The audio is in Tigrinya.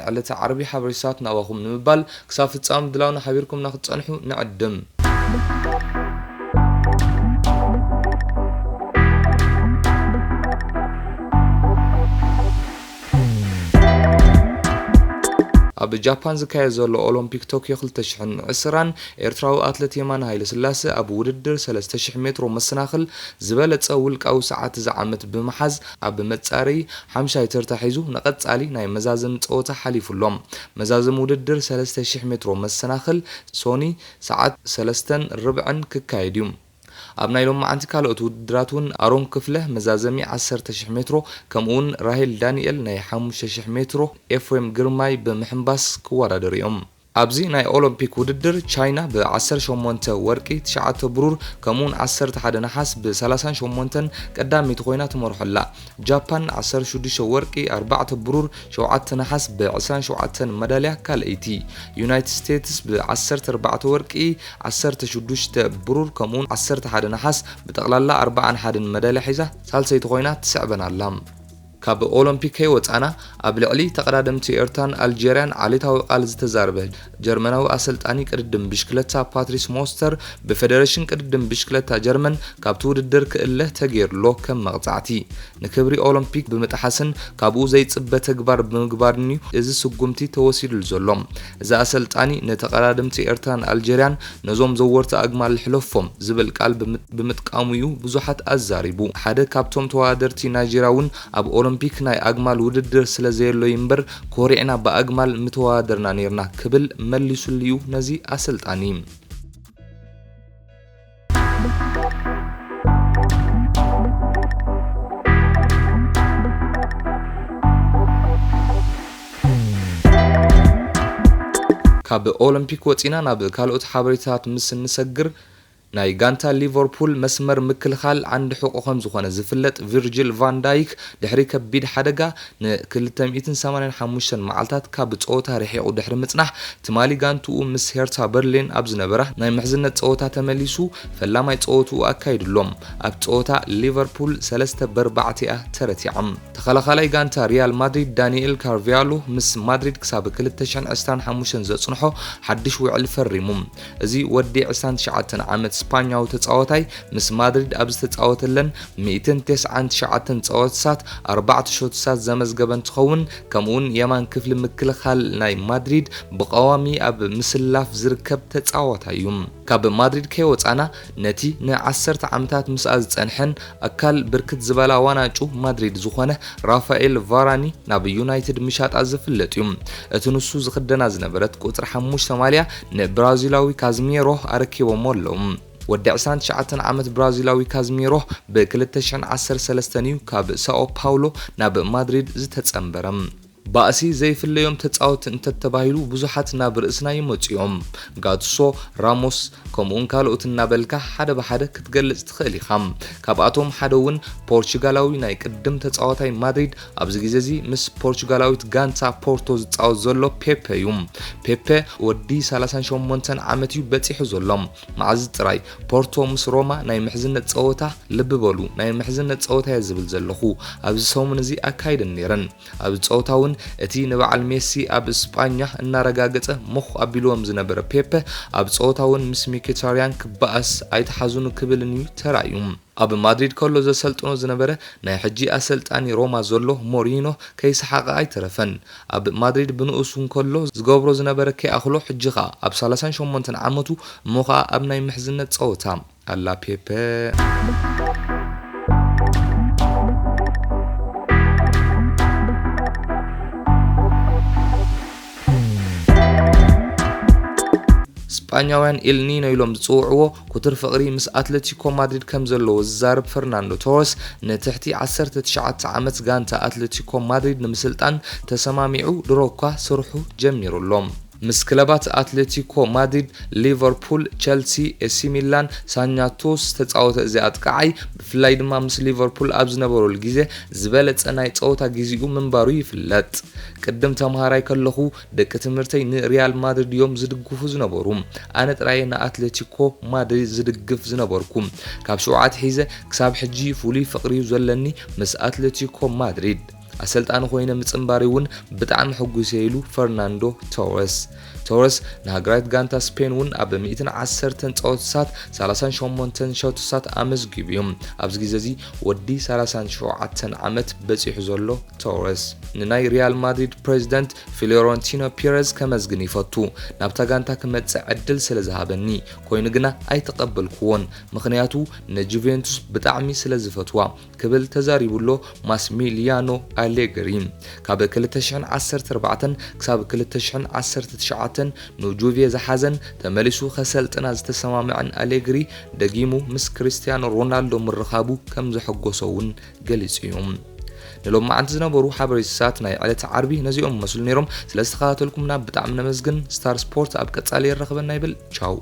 ዕለተ ዓርቢ ሓበሬታት ናባኹም ንምባል ክሳብ ፍጻም ድላውና ሓቢርኩምና ክትጸንሑ ንዕድም። ኣብ ጃፓን ዝካየድ ዘሎ ኦሎምፒክ ቶክዮ ክልተ ሽሕን ዕስራን ኤርትራዊ ኣትለት የማነ ሃይለስላሰ ኣብ ውድድር ሰለስተ ሽሕ ሜትሮ መሰናኽል ዝበለጸ ውልቃዊ ሰዓት እዚ ዓመት ብምሓዝ ኣብ መጻረዪ ሓምሻይ ተርታ ሒዙ ንቐጻሊ ናይ መዛዘሚ ጸወታ ሓሊፉ ኣሎ። መዛዘሚ ውድድር ሰለስተ ሽሕ ሜትሮ መሰናኽል ሶኒ ሰዓት ሰለስተን ርብዕን ክካየድ እዩ። ኣብ ናይ ሎማዓንቲ ካልኦት ውድድራት እውን ኣሮን ክፍለ መዛዘሚ ዓሰርተ ሽሕ ሜትሮ ከምኡ እውን ራሄል ዳንኤል ናይ ሓሙሽተ ሽሕ ሜትሮ ኤፍሬም ግርማይ ብምሕንባስ ክወዳደሩ እዮም። ኣብዚ ናይ ኦሎምፒክ ውድድር ቻይና ብ ዓሰርተ ሸሞንተ ወርቂ፣ ትሽዓተ ብሩር ከምኡውን ዓሰርተ ሓደ ነሓስ ብ ሰላሳን ሸሞንተን ቀዳመይቲ ኮይና ትመርሖ ኣላ። ጃፓን ዓሰርተ ሽዱሽተ ወርቂ፣ ኣርባዕተ ብሩር፣ ሸውዓተ ነሓስ ብ ዕስራን ሸውዓተን መዳልያ ካልኣይቲ። ዩናይትድ ስቴትስ ብ ዓሰርተ ኣርባዕተ ወርቂ፣ ዓሰርተ ሽዱሽተ ብሩር ከምኡውን ዓሰርተ ሓደ ነሓስ ብጠቕላላ ኣርባዓን ሓደን መዳልያ ሒዛ ሳልሰይቲ ኮይና ትስዕበን ኣላ። ካብ ኦሎምፒክ ከይወጻና ኣብ ልዕሊ ተቐዳደምቲ ኤርትራን ኣልጀርያን ዓሌታዊ ቃል ዝተዛረበ ጀርመናዊ ኣሰልጣኒ ቅድድም ብሽክለታ ፓትሪስ ሞስተር ብፌደሬሽን ቅድድም ብሽክለታ ጀርመን ካብቲ ውድድር ክእለ ተገይሩሎ ከም መቕጻዕቲ። ንክብሪ ኦሎምፒክ ብምጥሓስን ካብኡ ዘይጽበ ተግባር ብምግባርን'ዩ እዚ ስጉምቲ ተወሲዱሉ ዘሎ። እዚ ኣሰልጣኒ ንተቐዳደምቲ ኤርትራን ኣልጀርያን ነዞም ዘወርቲ ኣግማል ሕለፎም ዝብል ቃል ብምጥ-፣ ብምጥቃሙ'ዩ ብዙሓት ኣዛሪቡ። ሓደ ካብቶም ተወዳደርቲ ናይጄርያ እውን ኣብ ኦሎምፒክ ናይ ኣግማል ውድድር ስለ ዘየሎ'ዩ እምበር ኮሪዕና ብኣግማል ምተወዳደርና ነይርና ክብል መሊሱሉ'ዩ ነዚ ኣሰልጣኒ። ካብ ኦሎምፒክ ወጺና ናብ ካልኦት ሓበሬታት ምስ እንሰግር፣ ናይ ጋንታ ሊቨርፑል መስመር ምክልኻል ዓንዲ ሕቖ ከም ዝኾነ ዝፍለጥ ቪርጅል ቫን ዳይክ ድሕሪ ከቢድ ሓደጋ ንክልተ ሚእትን ሰማንያን ሓሙሽተን መዓልታት ካብ ጸወታ ርሒቑ ድሕሪ ምጽናሕ፣ ትማሊ ጋንትኡ ምስ ሄርታ በርሊን ኣብ ዝነበራ ናይ ምሕዝነት ጸወታ ተመሊሱ ፈላማይ ጸወትኡ ኣካይዱሎም። ኣብ ጸወታ ሊቨርፑል ሰለስተ ብኣርባዕተ እያ ተረቲዖም። ተኸላኻላይ ጋንታ ሪያል ማድሪድ ዳንኤል ካርቪያሎ ምስ ማድሪድ ክሳብ ክልተ ሽሕን ዕስራን ሓሙሽተን ዘጽንሖ ሓድሽ ውዕል ፈሪሙ። እዚ ወዲ ዕስራን ትሽዓተን ዓመት ስፓኛዊ ተጻዋታይ ምስ ማድሪድ ኣብ ዝተጻወተለን ሚእትን ተስዓን ትሽዓተን ጸወታታት ኣርባዕተ ሾትታት ዘመዝገበ እንትኸውን፣ ከምኡውን የማን ክፍሊ ምክልኻል ናይ ማድሪድ ብቐዋሚ ኣብ ምስላፍ ዝርከብ ተጻዋታይ እዩ። ካብ ማድሪድ ከይወጻና፣ ነቲ ንዓሰርተ ዓመታት ምስኣ ዝጸንሐን ኣካል ብርክት ዝበላ ዋናጩ ማድሪድ ዝኾነ ራፋኤል ቫራኒ ናብ ዩናይትድ ምሻጣ ዝፍለጥ እዩ። እቲ ንሱ ዝኽደና ዝነበረት ቁጽሪ ሓሙሽተ ማልያ ንብራዚላዊ ካዝሚሮ ኣረኪቦሞ ኣለዉ። ወዲ ዕስራን ትሽዓተን ዓመት ብራዚላዊ ካዝሚሮ ብ ክልተ ሽሕን ዓሰርተ ሰለስተን እዩ ካብ ሳኦ ፓውሎ ናብ ማድሪድ ዝተጸንበረ። ባእሲ ዘይፍለዮም ተጻወቲ እንተተባሂሉ ብዙሓት ናብ ርእስና ይመጹ እዮም። ጋቱሶ፣ ራሞስ፣ ከምኡውን ካልኦት እናበልካ ሓደ ብሓደ ክትገልጽ ትኽእል ኢኻ። ካብኣቶም ሓደ እውን ፖርቹጋላዊ ናይ ቅድም ተጻዋታይ ማድሪድ ኣብዚ ግዜ እዚ ምስ ፖርቹጋላዊት ጋንታ ፖርቶ ዝጻወት ዘሎ ፔፐ እዩ። ፔፐ ወዲ ሰላሳን ሸሞንተን ዓመት እዩ በጺሑ ዘሎ። መዓዝ ጥራይ ፖርቶ ምስ ሮማ ናይ ምሕዝነት ጸወታ፣ ልቢ በሉ፣ ናይ ምሕዝነት ጸወታ እየ ዝብል ዘለኹ፣ ኣብዚ ሰሙን እዚ ኣካይደን ነይረን። ኣብዚ ጸወታ እውን እቲ ንበዓል ሜሲ ኣብ እስጳኛ እናረጋገጸ ሞኽ ኣቢልዎም ዝነበረ ፔፐ፣ ኣብ ጸወታ እውን ምስ ሚኪታርያን ክበኣስ ኣይትሓዝኑ ክብልን እዩ ተራእዩ። ኣብ ማድሪድ ከሎ ዘሰልጥኖ ዝነበረ ናይ ሕጂ ኣሰልጣኒ ሮማ ዘሎ ሞሪኖ ከይሰሓቐ ኣይተረፈን። ኣብ ማድሪድ ብንኡስ እንከሎ ዝገብሮ ዝነበረ ከይኣኽሎ፣ ሕጂ ኸኣ ኣብ ሰላሳን ሸሞንተን ዓመቱ እሞ ኸኣ ኣብ ናይ ምሕዝነት ጸወታ ኣላ ፔፐ። ስጳኛውያን ኤል ኒኖ ኢሎም ዝጽውዕዎ ክቱር ፍቕሪ ምስ ኣትለቲኮ ማድሪድ ከም ዘለዎ ዝዛረብ ፈርናንዶ ቶረስ፣ ንትሕቲ ዓሰርተ ትሽዓተ ዓመት ጋንታ ኣትለቲኮ ማድሪድ ንምስልጣን ተሰማሚዑ ድሮ እኳ ስርሑ ጀሚሩ ኣሎ። ምስ ክለባት ኣትሌቲኮ ማድሪድ፣ ሊቨርፑል፣ ቸልሲ፣ ኤሲ ሚላን፣ ሳኛቶስ ዝተጻወተ እዚ ኣጥቃዓይ፣ ብፍላይ ድማ ምስ ሊቨርፑል ኣብ ዝነበረሉ ግዜ ዝበለጸ ናይ ጸወታ ግዜኡ ምንባሩ ይፍለጥ። ቅድም ተምሃራይ ከለኹ ደቂ ትምህርተይ ንሪያል ማድሪድ እዮም ዝድግፉ ዝነበሩ። ኣነ ጥራይ ንኣትሌቲኮ ማድሪድ ዝድግፍ ዝነበርኩ። ካብ ሸውዓተ ሒዘ ክሳብ ሕጂ ፍሉይ ፍቕሪ እዩ ዘለኒ ምስ ኣትሌቲኮ ማድሪድ። ኣሰልጣኒ ኮይነ ምጽንባሪ እውን ብጣዕሚ ሕጉስ እየ ኢሉ ፈርናንዶ ቶረስ። ቶረስ ንሃገራዊት ጋንታ ስፔን እውን ኣብ ሚእትን ዓሰርተን ጸወታታት ሰላሳን ሸሞንተን ሸቶታት ኣመዝጊቡ እዩ። ኣብዚ ግዜ እዚ ወዲ ሰላሳን ሸውዓተን ዓመት በጺሑ ዘሎ ቶረስ ንናይ ሪያል ማድሪድ ፕሬዚደንት ፍሎረንቲኖ ፒረዝ ከመስግን ይፈቱ። ናብታ ጋንታ ክመጽእ ዕድል ስለ ዝሃበኒ፣ ኮይኑ ግና ኣይተቐበልኩዎን፣ ምኽንያቱ ንጁቬንቱስ ብጣዕሚ ስለ ዝፈትዋ። ክብል ተዛሪቡ ኣሎ ማስሚሊያኖ ኣሌግሪ። ካብ ክልተ ሽሕን ዓሰርተ ኣርባዕተን ክሳብ ክልተ ሽሕን ዓሰርተ ትሽዓተን ንጁቬ ዝሓዘን ተመሊሱ ከሰልጥና ዝተሰማምዐን ኣሌግሪ፣ ደጊሙ ምስ ክርስቲያኖ ሮናልዶ ምርኻቡ ከም ዘሐጎሶ እውን ገሊጹ እዩ። ንሎማዓንቲ ዝነበሩ ሓበሬታታት ናይ ዕለተ ዓርቢ ነዚኦም መስሉ ነይሮም። ስለ ዝተኸታተልኩምና ብጣዕሚ ነመስግን። ስታር ስፖርት ኣብ ቀጻሊ የራኽበና ይብል። ቻው።